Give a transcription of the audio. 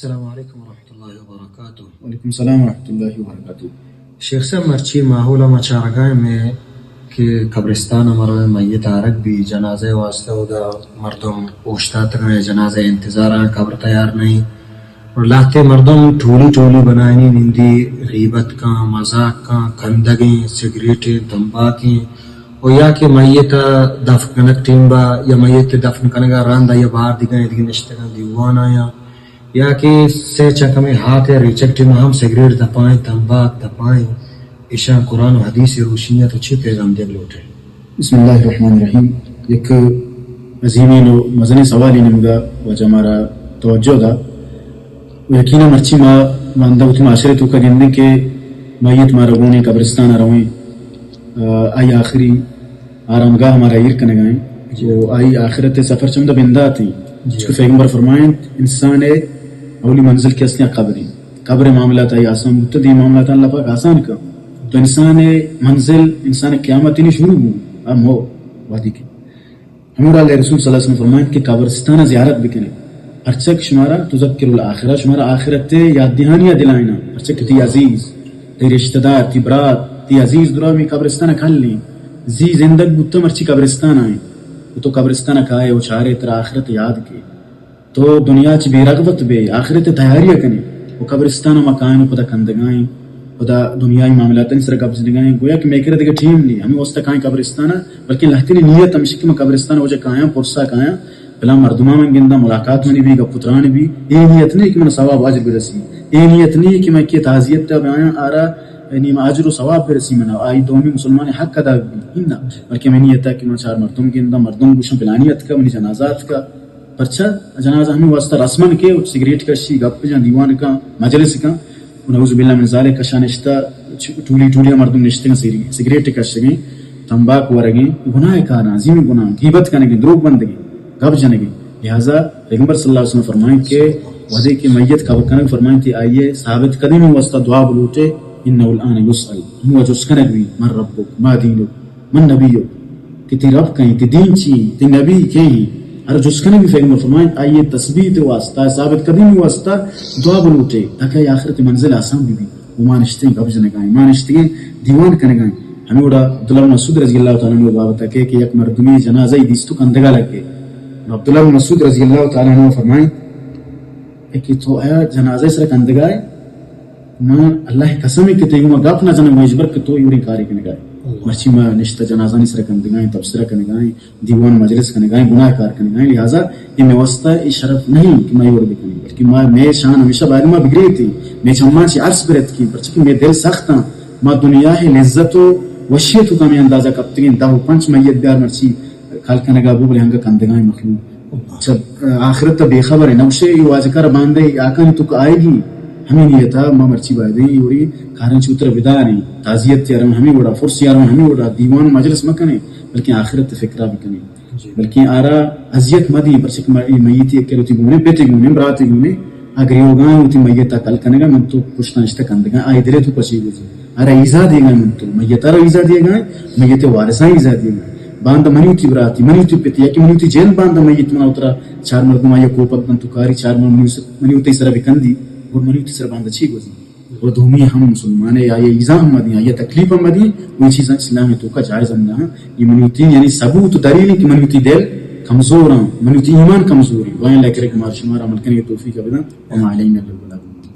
السلام علیکم ورحمۃ اللہ وبرکاتہ۔ وعلیکم السلام ورحمۃ اللہ وبرکاتہ۔ شیخ صاحب، مرچی ماحول ءَ ما چارگا ایں کہ قبرستان ءَ ما رویں، میت آرگ بی، جنازہ ءِ واسطہ اودا مردم اوشتاتگ اَں، جنازہ ءِ انتظار ءَ، قبر تیار نہ ایں۔ اور لہتے مردم ٹولی ٹولی بنائینی نندی، غیبت کاں، مذاق کاں، کندگیں، سگریٹیں، تمباکیں، اور یا کہ میت ءَ دفن کنگ ٹیم با یا میت ءِ دفن کنگ ءَ رند آئی ءَ بار دگہ ایں، دگہ نشتگ اَں دیوان آیاں۔ یا کہ سئے چکمے ہات ءَ ریچگ ٹیم ءَ ہم سگریٹ دپائیں، تمباک دپائیں، ایشاں قرآن و حدیث ءِ روشنی ءَ تو چے پیغام دیگ لوٹ ئے؟ بسم اللہ الرحمن الرحیم۔ یک عظیمیں و مزنیں سوالے نمگا واجہ مارا توجہ دا۔ و یقیناً مرچی ما باندا وتی معاشرے توکا گندیں کہ میت مارا گون ایں، قبرستان ءَ رویں، آ، آئی آخری آرامگاہ مارا ایر کنگا ایں۔ جی۔ و آئی آخرت ءِ سفر چمدا بندات ایں۔ جی۔ چونکہ پیغمبر فرمائنت، انسان ءِ اولی منزل کہ است ایں قبر ایں۔ قبر ءِ معاملات آئی آسان بوتہ، دیم معاملات اللہ پاک آسان کا۔ تو انسان ءِ منزل، انسان ءِ قیامت انی شروع بو، ہم ہو وہدی کہ ہمودا اللہ ءِ رسول صلی اللہ علیہ وسلم فرمائنت کہ قبرستان ءَ زیارت بکنے، پرچا کہ شمارا تذکر الآخرہ، شمارا آخرت ءِ یاد دہانی ءَ دلائنا، پرچا کہ تئی عزیز، تئی رشتہ دار، تئی برات، تئی عزیز درا ہمے قبرستان ءَ کل ایں۔ زی زندگ بوتہ، مرچی قبرستان ءَ ایں۔ و تو قبرستان ءَ کائے و چارے، ترا آخرت یاد کے۔ تو دنیا چہ بے رغبت بے، آخرت ءِ تیاری ءَ کنے۔ و قبرستان ءَ ما کائیں و پدا کندگا ایں، پدا دنیائی معاملاتانی سرا گپ جنگا ایں، گویا کہ مئے کرا دگہ ٹیم نی، ہمے واسطہ کائیں قبرستان ءَ، بلکیں لہتینی نیت ہمیش کہ ما قبرستان ءَ واجہ کایاں، پرسا کایاں، پلان مردماں من گنداں، ملاقات منی بی، گپ و تران بی، اے نیت نی کہ من ثواب اجر برسی، اے نیت نی کہ من کہ تعزیت ءَ بیایاں، آرا نیم اجر و ثواب برسی منا، آئی دومی مسلمان حق ادا بی، اناں، بلکیں ہمے نیت ءَ کہ من چار مردم گنداں، مردم گوشاں پلانی اتکا، منی جنازہ اتکا، پرچا؟ جنازہ ہمے واسطہ رسمن کہ سگریٹ کشی، گپ جن، دیوان کن، مجلس کن، و نعوذ باللہ من ذالک کشا نشتہ، چ-، ٹولی ٹولی مردم نشتگن، سگری-، سگریٹ کشگیں، تمباک ورگیں، گناہ کاراں، عظیم گناہ، غیبت کنگیں، دروگ بندگیں، گپ جنگیں۔ لہذا پیغمبر صلی اللہ علیہ وسلم فرمائیں کہ وہدے کہ میت قبر کنگ فرمائیں کہ آئیے ثابت قدمی واسطہ دعا بلوٹے، انه الآن یسأل، ہمو جست کنگ بی، من ربک، ما دینک، من نبیک، کہ تئی رب کئیں، تئی دین چی، تئی نبی کئیں۔ ہر جست کنگ بی پیغمبر فرمائیں، آئیے تثبیت واسطہ، ثابت قدمی واسطہ دعا بلوٹے، تاکہ آئی آخرت منزل آسان بی بی۔ و ما نشتیں گپ جنگائیں، ما نشتگیں دیوان کنگائیں۔ ہمے وڑا عبداللہ بن مسعود رضی اللہ تعالی عنہ بابت کہ، کہ یک مردمی جنازہ ای دیستو کندگا لگے۔ عبداللہ بن مسعود رضی اللہ تعالی عنہ فرمائیں کہ تو آیا جنازہ سر کندگائے؟ من اللہ قسم کہ تئی گوما گپ نہ جنم ہچبر کہ تو ایوری کاری کنگائے۔ مرچی ما نشتہ جنازانی سر کندگائیں، تبصرہ کنگائیں، دیوان مجلس کنگائیں، گناہ کار کنگائیں، لہذا اے مئے واسطہ اے شرف نہیں کہ ما اے وڑ بکنیں، بلکہ ما، مئے شان ہمیشہ باید ما بگریتیں، مئے چماں چہ ارس برتکیں، پرچہ کہ مئے دل سخت آں، ما دنیا ءِ لذت و وشی ءِ توکا ہمے اندازہ کپتگیں، دہ و پنچ میت بیار مرچی کل کنگا بو، بلے ہنگا کندگائیں مخلوق۔ چہ آخرت ءَ بے خبر ایں، نہ گوشے اے واجہ کار باندے آکانی توکا آئیگی، ہمے نیتا ما مرچی بایدیں اے وڑی کاراں چہ وترا بداریں، تعزیت ءَ رویں ہمے وڑا، فرس ءَ رویں ہمے وڑا، دیوان و مجلس مکنیں، بلکیں آخرت ءِ فکرا بکنیں۔ جی۔ بلکیں آرا اذیت مدیں، پرچہ کہ ما-، اے میتی یک وتی گونیں، پتے گونیں، براتے گونیں، آ گریوگاں وتی میتا کل کنگا، من تو پشتا نشتہ کندگاں، آئی دلے تو کچی گوزی۔ آرا ایزا دیگا من تو، میتا را ایزا دیگا، میت وارثاں ایزا دیگا۔ باندا منی وتی براتی، منی وتی پتی، یا کہ منی وتی جند باندا میت منا وترا چار مردم آئی کوپگ دنت و کاری، چار مردم منی وتی سرا بکندی، گڑ منی وتی سرا باندا چی گوزی؟ و دومی ہم مسلمان ہے، آئی ایزا ہم مدیں، آئی تکلیف ہم مدیں، و اے چیزاں اسلام توکا جائز ہم نہ۔ اے منی وتی یعنی ثبوت و دلیل کہ منی وتی دل کمزور ہاں، منی وتی ایمان کمزور ہے۔ وائیں اللہ کرے کہ مار شمار عمل کرنے کی توفیق بدن۔ وما علینا الا البلاغ۔